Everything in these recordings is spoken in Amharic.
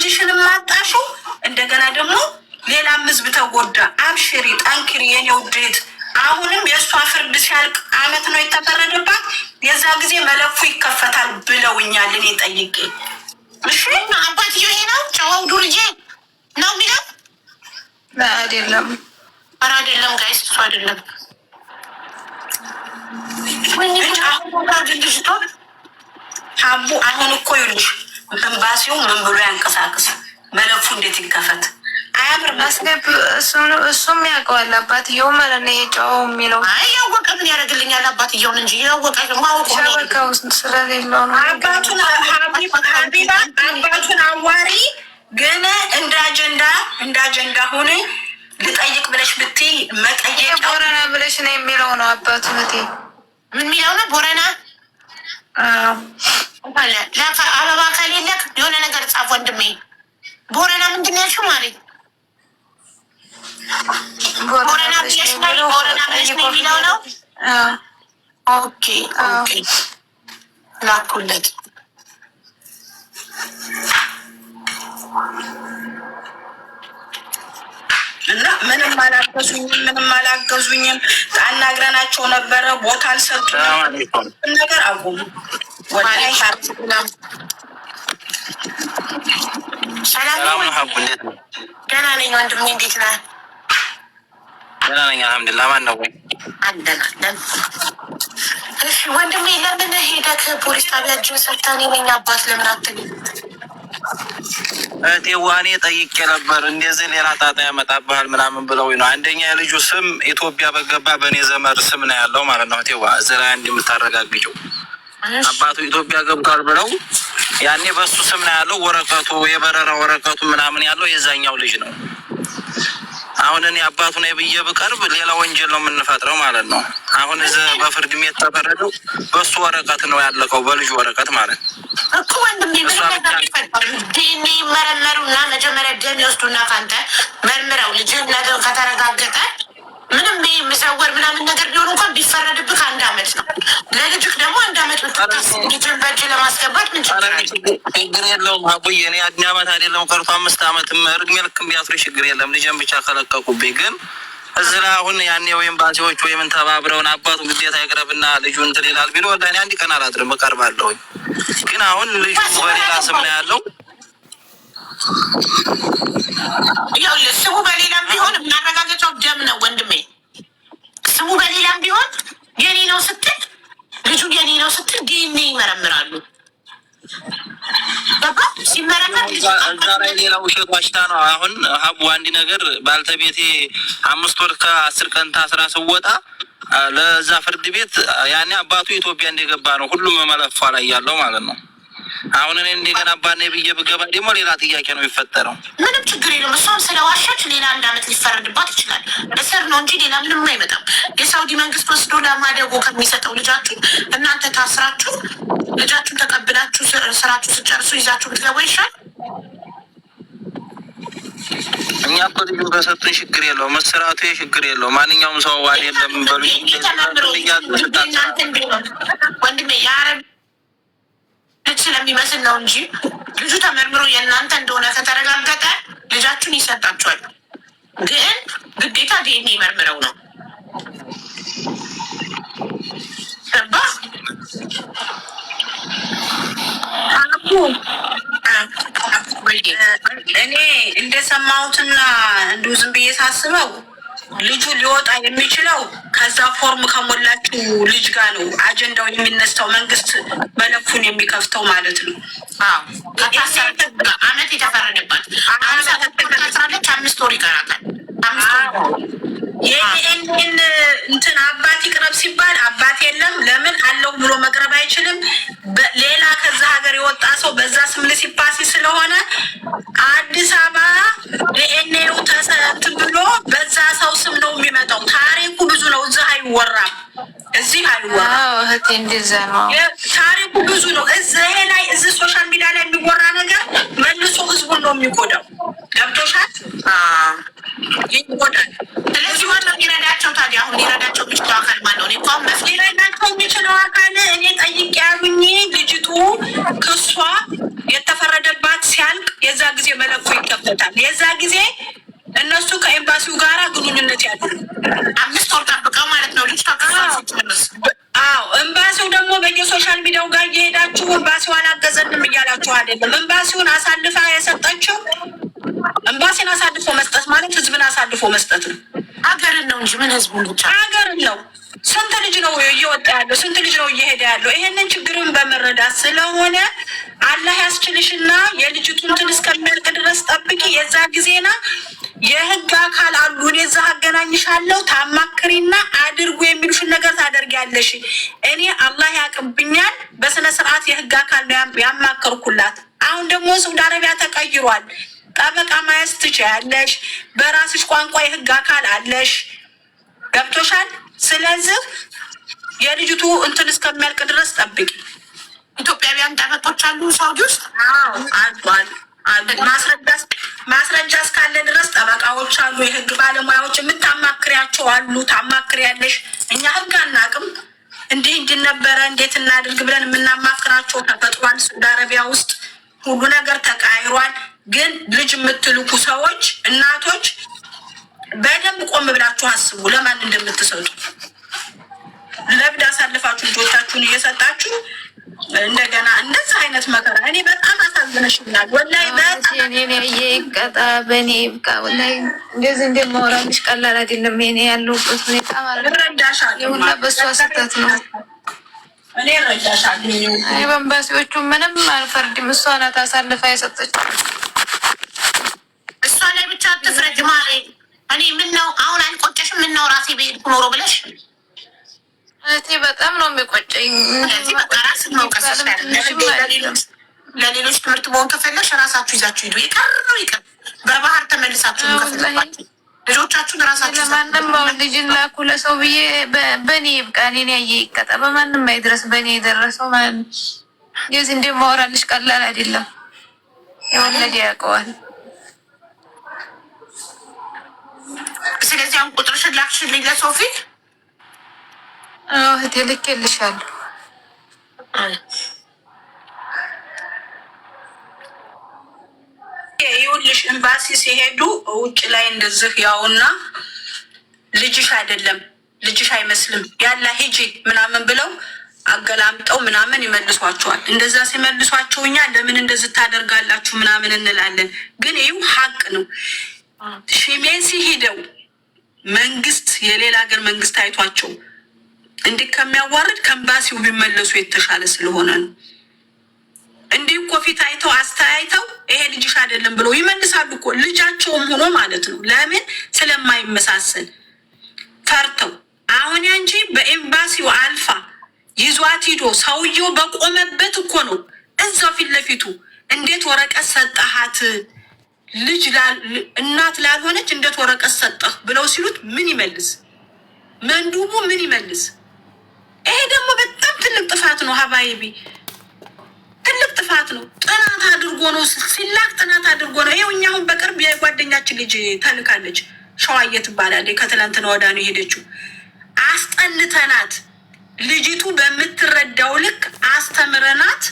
ልጅሽንም አጣሽው። እንደገና ደግሞ ሌላም ህዝብ ተጎዳ። አብሽሪ፣ ጠንክሪ የኔ ውዴት። አሁንም የእሷ ፍርድ ሲያልቅ አመት ነው የተፈረደባት። የዛ ጊዜ መለፉ ይከፈታል ብለውኛል። እኔ ጠይቄ እሺ። አባትየው ይሄ ነው ጨዋው ዱርዬ ነው የሚለው። አይደለም። ኧረ አይደለም guys፣ እሱ አይደለም። ሀቡ አሁን እኮ ይኸውልሽ ኤምባሲው ምን ብሎ ያንቀሳቅስ፣ መለፉ እንዴት ይከፈት? አያምርም። አስገብ እሱም ያውቀዋል አባትየው ማለት ነው። የጨዋው የሚለው አይ ያወቀ ምን ያደርግልኛል? አባትየውን እንጂ ያወቀ ማወቁ ሸበካው ስለሌለው ነው። አባቱን ሀቢባ አባቱን አዋሪ ግን እንደ አጀንዳ እንደ አጀንዳ ሆነ ልጠይቅ ብለሽ ብትይ መጠየቅ ቦረና ብለሽ ነው የሚለው ነው አባቱ እህቴ። ምን የሚለው ነው? ቦረና አበባ ከሌለክ የሆነ ነገር ጻፍ ወንድሜ። ቦረና ምንድን ነው ያልሽው? ማለት ቦረና ብለሽ ነው ቦረና ብለሽ ነው የሚለው ነው። Okay okay፣ ላኩለት። እና ምንም አላገዙኝም፣ ምንም አላገዙኝም። አናግረናቸው ነበረ፣ ቦታ አልሰጡንም። ነገር አቆሙ። ወላሂ ሰላም ሰላም ነው ሀቡ፣ እንዴት ነው? ደህና ነኝ ወንድሜ፣ እንዴት ነህ? ደህና ነኝ አልሐምዱሊላህ። ማን ነው ወይ? አለን አለን። እሺ ወንድሜ፣ ለምን ሄደህ ፖሊስ ጣቢያ እጅን ሰጥተህ እኔ ነኝ አባት ለምን አትልም? እህቴ ዋኔ ጠይቄ ነበር። እንደዚህ ሌላ ጣጣ ያመጣብሃል ምናምን ብለው ነው። አንደኛ የልጁ ስም ኢትዮጵያ በገባ በእኔ ዘመድ ስም ነው ያለው ማለት ነው። እህቴ ዋ እዚህ ላይ አንድ የምታረጋግጪው አባቱ ኢትዮጵያ ገብቷል ብለው ያኔ በሱ ስም ነው ያለው። ወረቀቱ የበረራ ወረቀቱ ምናምን ያለው የዛኛው ልጅ ነው። አሁን እኔ አባቱ ነኝ ብዬ ብቀርብ ሌላ ወንጀል ነው የምንፈጥረው ማለት ነው። አሁን እዚህ በፍርድ ቤት ተፈረደው በሱ ወረቀት ነው ያለቀው፣ በልጁ ወረቀት ማለት ነው። እኮ ወንድሜ ምንም ነገር አይፈጠርም። ዲኤንኤ ይመረመሩና መጀመሪያ ደም ይወስዱና ከአንተ መርምረው ልጅህ ነገር ከተረጋገጠ ምንም ይሄ መሰወር ምናምን ነገር ቢሆን እንኳን ቢፈረድብህ አንድ አመት ነው። ለልጅህ ደግሞ አንድ አመት ብትታሰር ልጅህን በእጅ ለማስገባት ምን ችግር አለ? ችግር የለውም አቡዬ። እኔ አንድ አመት አይደለም ቀርቶ 5 አመትም እድሜ ልክም ቢያስሩ ችግር የለም። ልጄን ብቻ ከለቀቁብኝ። ግን እዚህ ላይ አሁን ያኔ ወይም ኤምባሲዎች ወይም ተባብረውን አባቱ ግዴታ ይቅረብና ልጁ እንትን ይላል ቢሉ ወላሂ እኔ አንድ ቀን አላድርም እቀርባለሁኝ። ግን አሁን ልጁ በሌላ ስም ነው ያለው። ይኸውልህ ስሙ በሌላም ቢሆን ማረጋገጫው ደም ነው ወንድሜ። ስሙ በሌላም ቢሆን የኔ ነው ስትል ልጁ የኔ ነው ስትል ዲኤንኤ ይመረምራሉ። ገባ? ሲመረመር ልጁ እዛ ላይ ሌላ ውሸት ዋሽታ ነው። አሁን ሀቡ አንድ ነገር ባልተቤቴ 5 ወር ከ10 ቀን ታስራ ስወጣ ለዛ ፍርድ ቤት ያኔ አባቱ ኢትዮጵያ እንደገባ ነው ሁሉም መለፏ ላይ ያለው ማለት ነው። አሁን እኔ እንደገና አባኔ ብዬ ብገባ ደግሞ ሌላ ጥያቄ ነው የሚፈጠረው። ምንም ችግር የለም። እሷም ስለዋሸች ሌላ አንድ አመት ሊፈረድባት ይችላል። እስር ነው እንጂ ሌላ ምንም አይመጣም። የሳውዲ መንግስት ወስዶ ለማደጎ ከሚሰጠው ልጃችሁ እናንተ ታስራችሁ ልጃችሁን ተቀብላችሁ ስራችሁ ስጨርሱ ይዛችሁ ብትገቡ ይሻል። እኛ እኮ ልጁን ከሰጡን ችግር የለው፣ መስራቱ ችግር የለው። ማንኛውም ሰው አይደለም በሉ ተመርምሮ እናንተ ቢሆን ወንድሜ የአረብ ልጅ ስለሚመስል ነው እንጂ ልጁ ተመርምሮ የእናንተ እንደሆነ ከተረጋገጠ ልጃችሁን ይሰጣችኋል። ግን ግዴታ ዲኤንኤ መርምረው ነው። ገባ? እኔ እንደሰማሁትና እንዲሁ ዝም ብዬ ሳስበው ልጁ ሊወጣ የሚችለው ከዛ ፎርም ከሞላችው ልጅ ጋር ነው አጀንዳው የሚነሳው፣ መንግስት መለፉን የሚከፍተው ማለት ነው። አዎ፣ አመት የተፈረደባት ታስራለች። 5 ወር ይቀራታል። 5 ወር የዲኤንኤን እንትን አባት ይቅረብ ሲባል አባት የለም፣ ለምን አለው ብሎ መቅረብ አይችልም። ሌላ ከዛ ሀገር የወጣ ሰው በዛ ስም ልሲፓሲ ስለሆነ አዲስ አበባ ዲኤንኤው ተሰንትን ብሎ በዛ ሰው ስም ነው የሚመጣው። ታሪኩ ብዙ ነው። እዚህ አይወራም፣ እዚህ አይወራም። አዎ እህቴ እንደዛ ነው። ታሪኩ ብዙ ነው። እዚህ ላይ እዚህ social media ላይ የሚወራ ነገር መልሶ ህዝቡን ነው የሚጎዳው። ገብቶሻል? ይጎዳል። ስለዚህ ማነው ሊረዳቸው ታዲያ? አሁን ሊረዳቸው የሚችለው አካል ማነው? እኔ እኮ አሁን መፍትሄ ሊረዳቸው የሚችለው አካል እኔ ጠይቄ ያሉኝ ልጅቱ ክሷ የተፈረደባት ሲያልቅ የዛ ጊዜ መለ ያሉ 5 ወር ጠብቀው ማለት ነው። ልጅቷ ጨርስ። አዎ፣ ኤምባሲው ደግሞ በየ social media ው ጋር እየሄዳችሁ ኤምባሲው አላገዘንም እያላችሁ አይደለም። ኤምባሲውን አሳልፋ የሰጠችው፣ ኤምባሲን አሳልፎ መስጠት ማለት ህዝብን አሳልፎ መስጠት ነው። ሀገርን ነው እንጂ ምን ህዝቡን ብቻ። ሀገርን ነው። ስንት ልጅ ነው እየወጣ ያለው? ስንት ልጅ ነው እየሄደ ያለው? ይሄንን ችግርን በመረዳት ስለሆነ አላህ ያስችልሽና የልጅቱ እንትን እስከሚያልቅ ድረስ ጠብቂ። የዛ ጊዜና የህግ አካል አሉ። እኔ እዛ አገናኝሻለሁ። ታማክሪና አድርጉ የሚሉሽን ነገር ታደርጊያለሽ። እኔ አላህ ያቅብኛል። በስነ ስርዓት የህግ አካል ነው ያማከርኩላት። አሁን ደግሞ ሳውዲ አረቢያ ተቀይሯል። ጠበቃ ማያዝ ትችያለሽ። በራስሽ ቋንቋ የህግ አካል አለሽ። ገብቶሻል። ስለዚህ የልጅቱ እንትን እስከሚያልቅ ድረስ ጠብቂ። ኢትዮጵያውያን ጠበቆች አሉ ሳውዲ ውስጥ? አሉ፣ አሉ፣ አሉ። ማስረጃ እስካለ ድረስ ጠበቃዎች አሉ፣ የህግ ባለሙያዎች የምታማክሪያቸው አሉ። ታማክሪያለሽ። እኛ ህግ አናቅም። እንዲህ እንዲህ ነበረ፣ እንዴት እናድርግ ብለን የምናማክራቸው ተፈጥሯል። ሳውዲ አረቢያ ውስጥ ሁሉ ነገር ተቃይሯል። ግን ልጅ የምትልኩ ሰዎች፣ እናቶች በደንብ ቆም ብላችሁ አስቡ፣ ለማን እንደምትሰጡ። ለብድ አሳልፋችሁ ልጆቻችሁን እየሰጣችሁ እንደገና እንደዚህ አይነት መከራ፣ እኔ በጣም አሳዝነሽኛል። ወላሂ በጣም። እኔን ያየ ይቀጣ፣ በእኔ ይብቃ። ወላሂ እንደዚህ እንደማወራልሽ ቀላል አይደለም። የኔ ያለሁበት ሁኔታ ማለት ነው። እረዳሻለሁ። የሁላ በእሷ ስህተት ነው። እኔ እረዳሻለሁ። እኔ በኤምባሲዎቹ ምንም አልፈርድም። እሷ ናት አሳልፋ የሰጠችው። እሷ ላይ ብቻ አትፍረጅ ማሬ። እኔ ምን ነው አሁን አልቆጨሽም? ምን ነው ራሴ በሄድኩ ኖሮ ብለሽ? እህቴ በጣም ነው የሚቆጨኝ። ስለዚህ በቃ ራስን መውቀስ ይሻላል። ትንሽም አይደለም። ለሌሎች ትምህርት መሆን ከፈለግሽ ራሳችሁ ይዛችሁ ሂዱ። የቀረው ይቅር። በባህር ተመልሳችሁ ከፈለባችሁ ልጆቻችሁን ራሳችሁ ለማንም አሁን ልጅን ላኩ ለሰው ብዬ በእኔ ይብቃ። እኔን ያየ ይቀጣ፣ በማንም አይድረስ። በእኔ የደረሰው ማለት ነው። እንደዚህ እንደማወራልሽ ቀላል አይደለም። የወለደ ያውቀዋል። ስለዚህ አሁን ቁጥርሽን ላክሽልኝ ለሶፊ። አዎ እህቴ ልኬልሻለሁ። ይኸውልሽ ኤምባሲ ሲሄዱ ውጭ ላይ እንደዚህ ያውና ልጅሽ አይደለም፣ ልጅሽ አይመስልም፣ ያላ ሂጂ ምናምን ብለው አገላምጠው ምናምን ይመልሷቸዋል። እንደዛ ሲመልሷቸው እኛ ለምን እንደዚህ ታደርጋላችሁ ምናምን እንላለን። ግን ይኸው ሀቅ ነው። ሺሜሲ ሂደው መንግስት፣ የሌላ ሀገር መንግስት አይቷቸው እንዲህ ከሚያዋርድ ከኤምባሲው ቢመለሱ የተሻለ ስለሆነ ነው። እንዲህ እኮ ፊት አይተው አስተያይተው ይሄ ልጅሽ አይደለም ብለው ይመልሳሉ እኮ፣ ልጃቸውም ሆኖ ማለት ነው። ለምን? ስለማይመሳሰል ፈርተው። አሁን ያንቺ በኤምባሲው አልፋ ይዟት ሂዶ ሰውየው በቆመበት እኮ ነው እዛው ፊት ለፊቱ እንዴት ወረቀት ሰጠሃት፣ ልጅ እናት ላልሆነች እንዴት ወረቀት ሰጠህ ብለው ሲሉት ምን ይመልስ? መንዱቡ ምን ይመልስ? ይሄ ደግሞ በጣም ትልቅ ጥፋት ነው። حبايبي ትልቅ ጥፋት ነው። ጥናት አድርጎ ነው ሲላክ፣ ጥናት አድርጎ ነው። ይኸው እኛ አሁን በቅርብ የጓደኛችን ልጅ ተልካለች። ሸዋዬ ትባላለች። ከትላንትና ወዲያ ነው የሄደችው። አስጠንተናት፣ ልጅቱ በምትረዳው ልክ አስተምረናት፣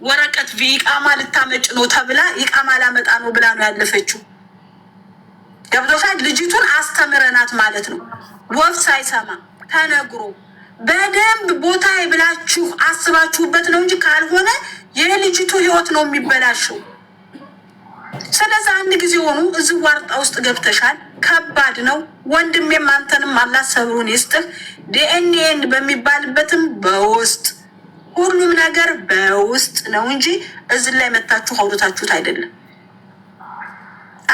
ወረቀት ኢቃማ ልታመጭ ነው ተብላ፣ ኢቃማ ላመጣ ነው ብላ ነው ያለፈችው። ገብቶሻል? ልጅቱን አስተምረናት ማለት ነው። ወፍ ሳይሰማ ተነግሮ በደንብ ቦታ ብላችሁ አስባችሁበት ነው እንጂ ካልሆነ የልጅቱ ህይወት ነው የሚበላሸው። ስለዚህ አንድ ጊዜ ሆኑ እዚህ ዋርጣ ውስጥ ገብተሻል። ከባድ ነው ወንድሜም፣ አንተንም አላህ ሰብሩን ይስጥህ። ዲኤንኤን በሚባልበትም በውስጥ፣ ሁሉም ነገር በውስጥ ነው እንጂ እዚህ ላይ መታችሁ አውርታችሁት አይደለም።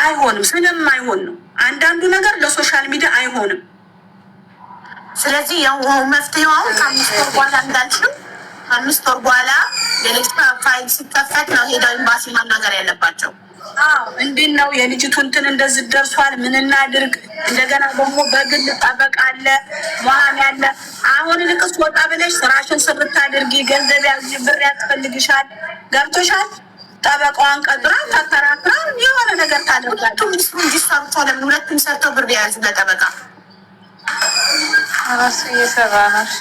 አይሆንም፣ ስለማይሆን ነው። አንዳንዱ ነገር ለ social media አይሆንም። ስለዚህ ያው መፍትሄው አሁን ከ5 ወር በኋላ እንዳልሽው ከ5 ወር በኋላ የልጅ ፋይል ሲከፈት ነው ሄደው ኤምባሲ ማናገር ያለባቸው። እንዴት ነው የልጅቱ እንትን እንደዚህ ደርሷል፣ ምን እናድርግ? እንደገና ደግሞ በግል ጠበቃ አለ፣ መሀን ያለ። አሁን ልቅስ ወጣ ብለሽ ስራሽን ስርት አድርጊ። ገንዘብ ያዝ፣ ብር ያስፈልግሻል። ገብቶሻል? ጠበቃዋን ቀጥራ ተከራክራ የሆነ ነገር ታደርጋለች። ሁለቱም እንዲሰሩ ለምን ሁለቱም ሰርተው ብር የያዙ ለጠበቃ። ራሱ እየሰራ ነው። እሺ።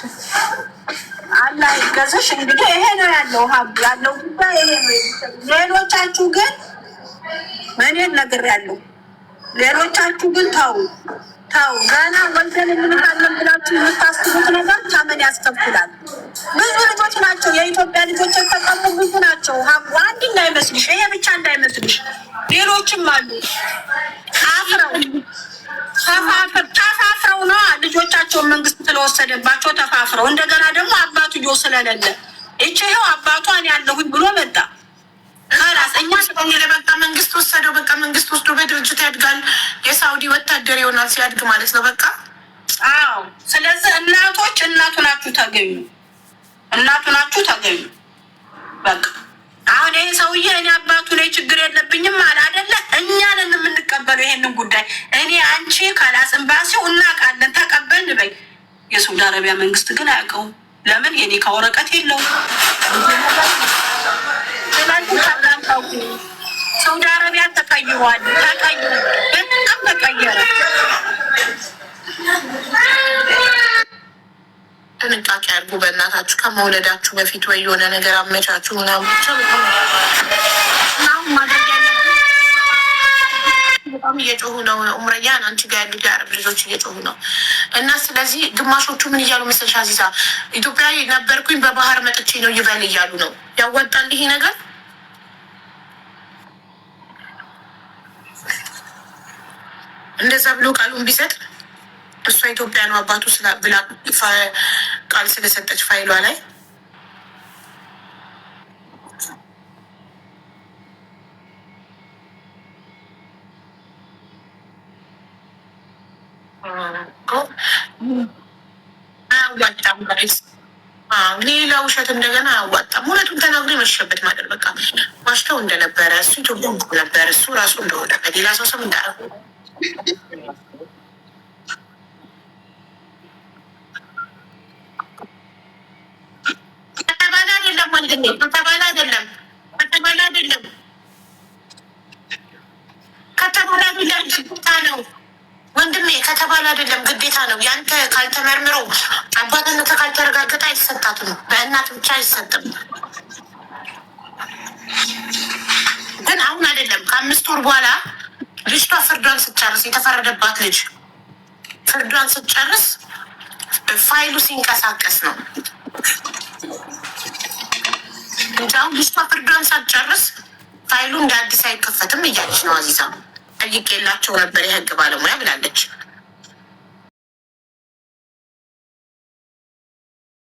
አላህ ይገዝሽ። እንግዲህ ይሄ ነው ያለው ሀብ ያለው ጉዳይ ይሄ ነው። ሌሎቻችሁ ግን እኔን ነግሬያለሁ። ሌሎቻችሁ ግን ተው ተው፣ ገና ወልደን እንልካለን ብላችሁ የምታስቡት ነገር ተመን ያስከፍላል። ብዙ ልጆች ናቸው የኢትዮጵያ ልጆች የተቀሙ ብዙ ናቸው። አንድ እንዳይመስልሽ፣ ይሄ ብቻ እንዳይመስልሽ፣ ሌሎችም አሉ። አፍረው ተፋፍረው ነዋ ልጆቻቸውን መንግስት ስለወሰደባቸው ተፋፍረው፣ እንደገና ደግሞ አባትዮ ስለሌለ ይቺ ይኸው አባቷን ያለሁኝ ብሎ መጣ። በቃ መንግስት ወሰደው። በቃ መንግስት ወስዶ በድርጅት ያድጋል። የሳውዲ ወታደር ይሆናል ሲያድግ ማለት ነው። በቃ አዎ። ስለዚህ እናቶች እናቱ ናችሁ ተገኙ፣ እናቱ ናችሁ ተገኙ። በቃ አሁን ይሄ ሰውዬ እኔ አባቱ ላይ ችግር የለብኝም አለ አይደለ? እኛንን የምንቀበለው ይሄንን ጉዳይ እኔ አንቺ خلاص ኤምባሲው እናውቃለን፣ ተቀበልን በይ። የሳውዲ አረቢያ መንግስት ግን አያውቀውም። ለምን የኒካ ወረቀት የለውም። ሳውዲ አረቢያ ተቀይሯል። ተቀይሮ በጣም ተቀየረ። ጥንቃቄ አድርጉ በእናታችሁ ከመውለዳችሁ በፊት ወይ የሆነ ነገር አመቻችሁ ምናምን ብቻ ማድረግ ያለብን በጣም እየጮሁ ነው። ኡምረያን አንቺ ጋር ያሉት የአረብ ልጆች እየጮሁ ነው። እና ስለዚህ ግማሾቹ ምን እያሉ መሰለሽ አዚዛ፣ ኢትዮጵያዊ ነበርኩኝ በባህር መጥቼ ነው ይበል እያሉ ነው። ያዋጣል ይሄ ነገር? እንደዛ ብሎ ቃሉን ቢሰጥ እሷ ኢትዮጵያ ነው አባቱ ብላ ቃል ስለሰጠች ፋይሏ ላይ አያዋጣም። ሌላ ውሸት እንደገና አያዋጣም። እውነቱን ተናግሮ የመሸበት ማደር በቃ ዋሽተው እንደነበረ እሱ ኢትዮጵያ ነበር እሱ ራሱ እንደሆነ በሌላ ሰው ስም እንዳ ከተባለ አይደለም ወንድሜ፣ ከተባለ አይደለም፣ ከተባለ አይደለም፣ ከተባለ አይደለም፣ ግዴታ ነው ወንድሜ፣ ከተባለ አይደለም፣ ግዴታ ነው። ያንተ ካልተመርምሮ አባትነት ካልተረጋገጠ አይሰጣትም። በእናት ብቻ አይሰጥም። ግን አሁን አይደለም፣ ከ5 ወር በኋላ ልጅቷ ፍርዷን ስትጨርስ፣ የተፈረደባት ልጅ ፍርዷን ስትጨርስ ፋይሉ ሲንቀሳቀስ ነው እንጂ አሁን ልጅቷ ፍርዷን ሳትጨርስ ፋይሉ እንደ አዲስ አይከፈትም እያለች ነው አዚዛ። ጠይቄላቸው ነበር የህግ ባለሙያ ብላለች።